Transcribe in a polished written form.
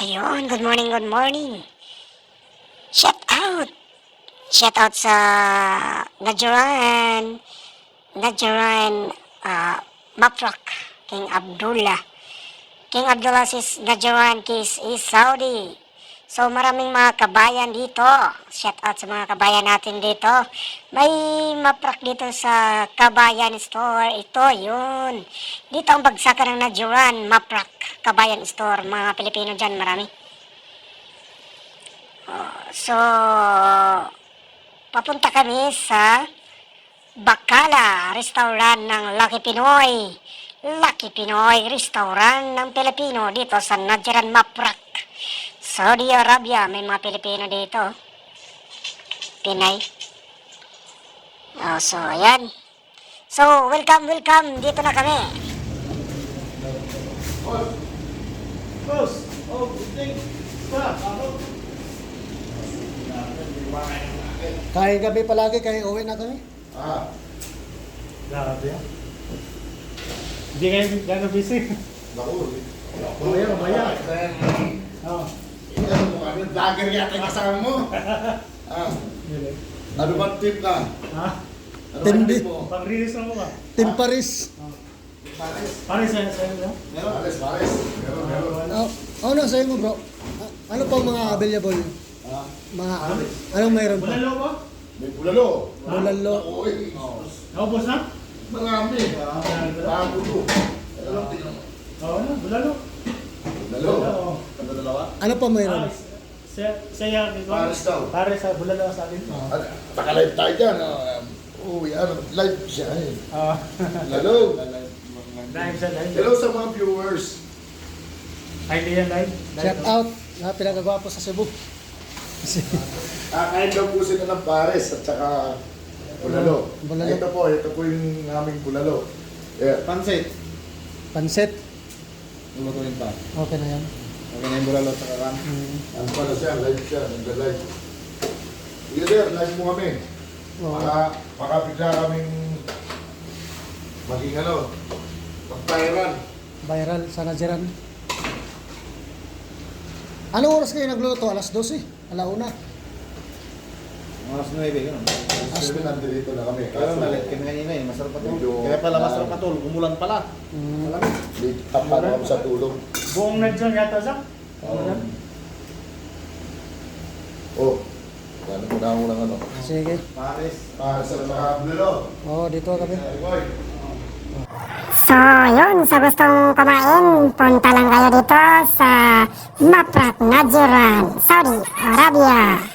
Ayun, good morning, good morning. Shout out. Shout out sa Najuran. Maprak. King Abdullah. King Abdullah is Najuran is Saudi. So maraming mga kabayan dito. Shout out sa mga kabayan natin dito. May maprak dito sa Kabayan Store. Ito, yun. Dito ang bagsakan ng Najuran, Maprak, Kabayan Store. Mga Pilipino dyan, marami. So, papunta kami sa Bacala, restaurant ng Lucky Pinoy. Lucky Pinoy, restaurant ng Pilipino dito sa Najuran, Maprak, Saudi Arabia. May mga Pilipino dito. Pinay. So, ayan. So, welcome. Dito na kami. Boss, good thing. Kain gabi palagi, kaya uwi na kami. Grabe yan. Hindi kayo gano'n busy. Naku, Mamaya. Oo. vlogger yata yung kasama mo. Ano bang tip ka? Ha? Ano Team bang B. tip mo? Pang-release lang mo ka. Team Paris. Pares. Pare sa'yo no? Pares. Meron. Ano sa'yo mo bro? Ano pang mga available? Mga anong mayroon pa? Bulalo ko? May bulalo. Bulalo. Uy. Naubos na? Marami. Pabulo. Oo na, bulalo. Bulalo. Oo. Ano dalawa? Ano pa mayroon? Saya, Pares daw. Pare sa bulalo sa atin. Naka-live tayo dyan. Uy, live siya eh. Hello. Live sa live. Hello sa mga viewers. Ay, di yan live. Shout out na pinagagwapo sa Cebu. Kakain daw po sila ng pares at saka bulalo. Bulalo. Ito po yung aming bulalo. Yeah. Pansit. Pansit. Lulutuin pa. Okay na yan. Okay na yung bulalo at saka ram. Ano pala siya? Live siya. Nag-live. Sige sir, live mo kami. Oo. Baka bigla kaming maging mag-viral. Viral sa Najiran. Anong oras kayo nagluto? Alas 12? Alauna? Mga 9, gano'n. Sabi nandito na kami. Pero nalit kami kanina eh, masarap patulog. Medyo- Kaya pala masarap patulog, umulan pala. Tapan kami sa tulong. Buong Najuran yata, Zak? Ano po na ako ng ano? Sige. Pares. Sa mga bulalo. Oo, dito kami. Ay, boy. So, yun, sa gustong kumain, punta lang kayo dito sa Maprak, Najuran, Saudi Arabia.